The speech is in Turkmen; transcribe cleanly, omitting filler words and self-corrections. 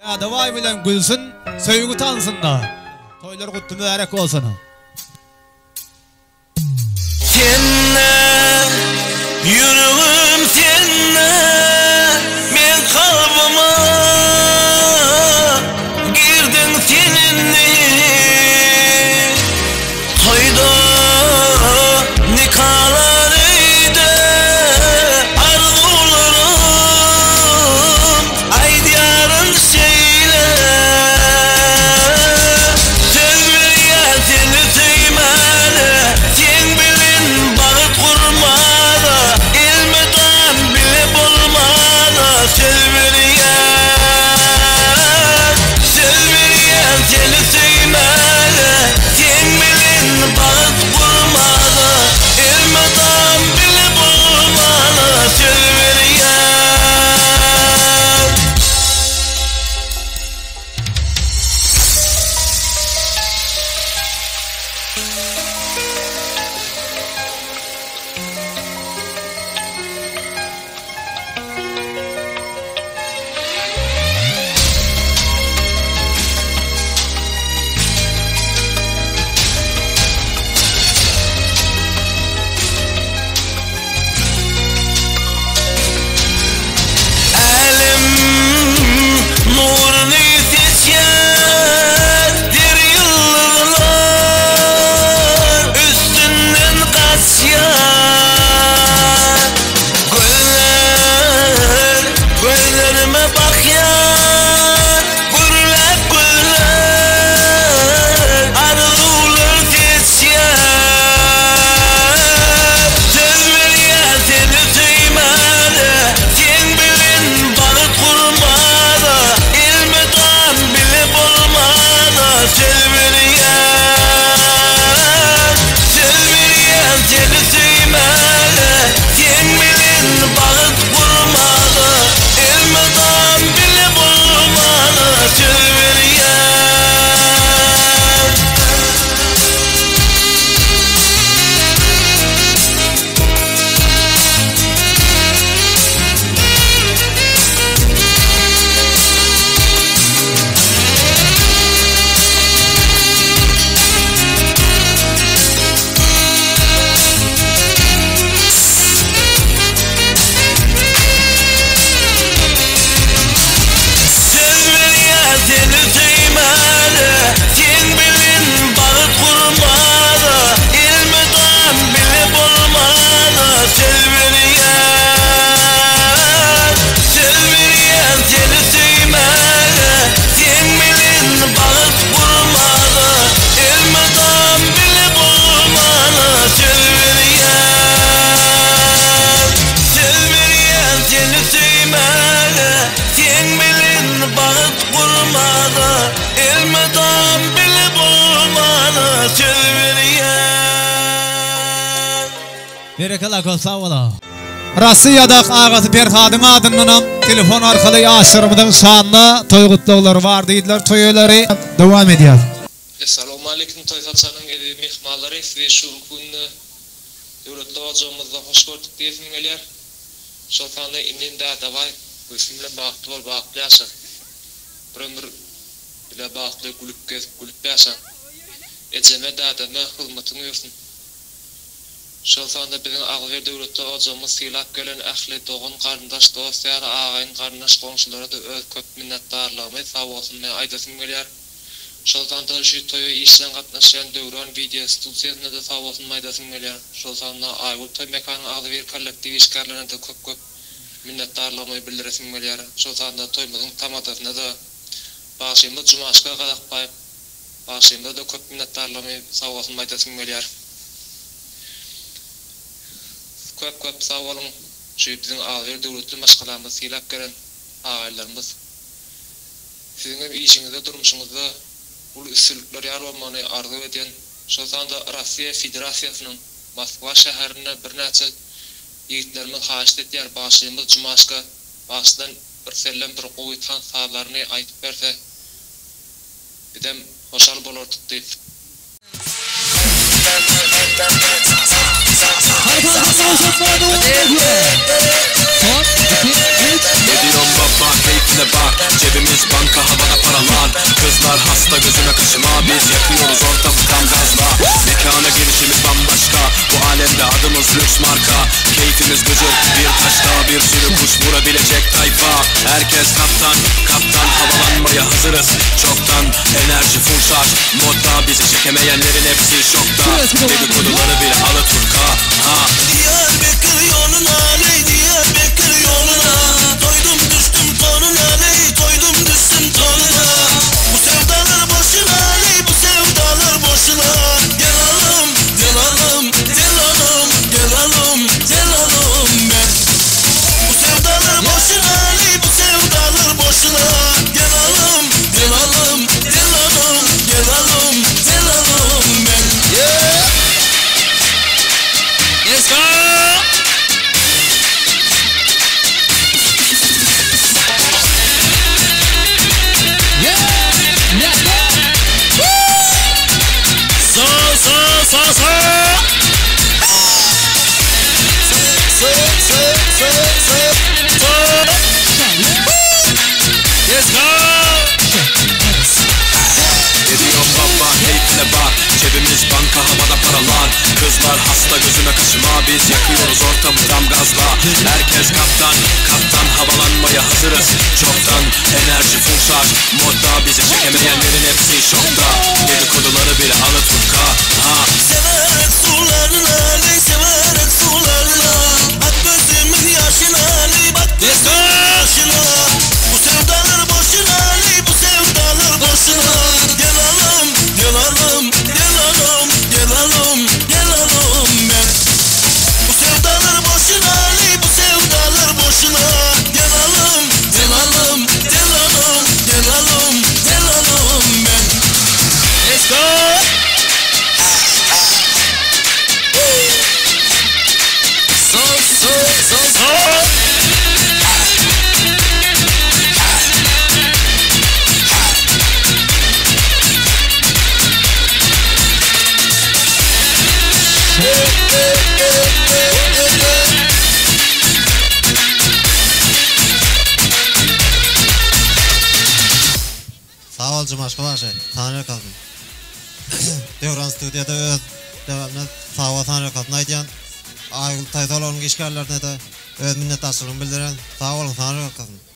Dädebaý bilen gülsün, söýgi tansynda. Toýlar gutly mübärek bolsun. Sende, ýüregim sende, meň kalbyma girdiň sen indi. Toýda, nikalar öýde, arzuwlarym aýdýaryn şeýle. Söz berýän seni söýmäne, seň bilen bagt gurmana, elmydam bile bolmana söz berýän. Söz berýän seni söýmäne, seň bilen bagt gurmana, elmydam bile bolmana söz berýän. Älem nuruny seçýär der ýyldyzlar üstünden gaçýar. Gözler gözlerime bakýar gürläp gözler arzuwlar seçýär. Söz berýän seni söýmäne seň bilen bagt gurmana elmydam bile bolmana söz berýän. Söz berýän seni söýmäge, seň bilen bagt gurmaga, elmydam bile bolmaga söz berýän. Söz berýän seni söýmäne, seň bilen bagt gurmana, elmydam bile bolmana söz berýän. Söz berýän seni söýmäge, seň bilen bagt gurmaga, elmydam bile bolmana söz berýän. Söz berýän seni söýmäge, seň bilen bagt gurmaga, elmydam bile bolmana söz berýän. Berekella köp sag boluň. Rossiýadaky agasy Perhadyň adyndanam telefon arkaly ýaşlarymyzyň şanyna toý gutlaglary bar diýdiler. Toý eýeleri dowam edýär. Essalawmaleýkim toý saçagynyň eziz myhmanlary sizi şu günki günde döwletli ojagymyzda hoş gördük diýesim gelýär. Şol sanda inim Dädebaý Gülsüm bilen bagtly bol bagtly ýaşa. Bir ömür bile bagtly gülüp gezip gülüp ýaşaň. Ejeme dädeme hyzmatyň ýürsün. Şol sanda biziň agzybir döwletli ojagymyz sylap gelen ähli dogan garyndaş dost ýar agaýyn garyndaş goňşulara-da öz köp minnetdarlygymy sagbolsunymy aýdasym gelýär. Şol sanda şu toýa işjeň gatnaşýan Döwran wideo studiýasyna-da sagbolsunymy aýdasym gelýär. Şol sanda Aýgül toý mekanyň agzybir kollektiw işgärlerine-de köp köp minnetdarlygymy bildiresim gelýär. Şol sanda toýumyzyň tamadasyna-da bagşymyz Jumaşka Gazakbaýew Bagşymyza-da köp minnetdarlygymy, sag bolsunymy aýdasym gelýär. Köp köp sag boluň, şu biziň agzybir döwletli maşgalamyzy sylap gelen agaýlarymyz. Siziňem işiňizde, durmuşyňyzda uly üstünlikler ýar bolmagyny arzuw edýän. Şol sanda Rossiýa Federasiýasynyň Moskwa şäherinde birnäçe ýigitlerimiz haýyşt edýär, bagşymyz Jumaşka bagşydan bir sellem bir gowy tans sazlaryny aýdyp berse, Bizem hoşal bolardyk diýip. Ediyorum baba keyfine bak Cebimiz banka hava. Hepimiz gıcır Bir taşta bir sürü kuş vurabilecek tayfa Herkes kaptan Kaptan havalanmaya hazırız Çoktan enerji full şarj Modda bizi çekemeyenlerin hepsi şokta Dedikoduları bir Alaturka Ha Diyarbakır yoluna ley Diyarbakır yoluna Toydum düştüm tonuna ley Toydum düştüm tonuna Bu sevdalar boşuna ley Bu sevdalar boşuna Gel alım gel alım gel alım gel alım gel alım ben Bu sevdalar boşuna ley Bu sevdalar boşuna Gel alım gel alım gel alım gel alım gel alım ben Yeah Let's go Yeah! Let's go! So so so so So so so so so Let's go Ediyor baba keyfine bak Cebimiz banka havada paralar Kızlar hasta gözüme kaşıma Biz yakıyoruz ortamı tam gazla Herkes kaptan Kaptan havalanmaya hazırız Çoktan enerji full şarj Modda bizi çekemeyenlerin hepsi şokta Dedikoduları bir Alaturka Ha Severek sularına ley severek sularına Bak gözümün yaşına ley bak gözümün yaşına Bu sevdalar boşuna ley bu sevdalar boşuna Gel alım gel alım gel alım gel alım gel alım ben Bu sevdalar boşuna ley bu sevdalar boşuna Gel alım gel alım gel alım gel alım gel alım ben Let's go So so so so Sag bol Jumaşka bagşy, Taňryýalkasyn. Döwran studiýada öz döwrüne sag bol Taňryýalkasyn aýdýan. Aýgül Taýzalowanyň işgärlerine-de öz minnetdarçylygymy bildirýän. Sag boluň Taňryýalkasyn.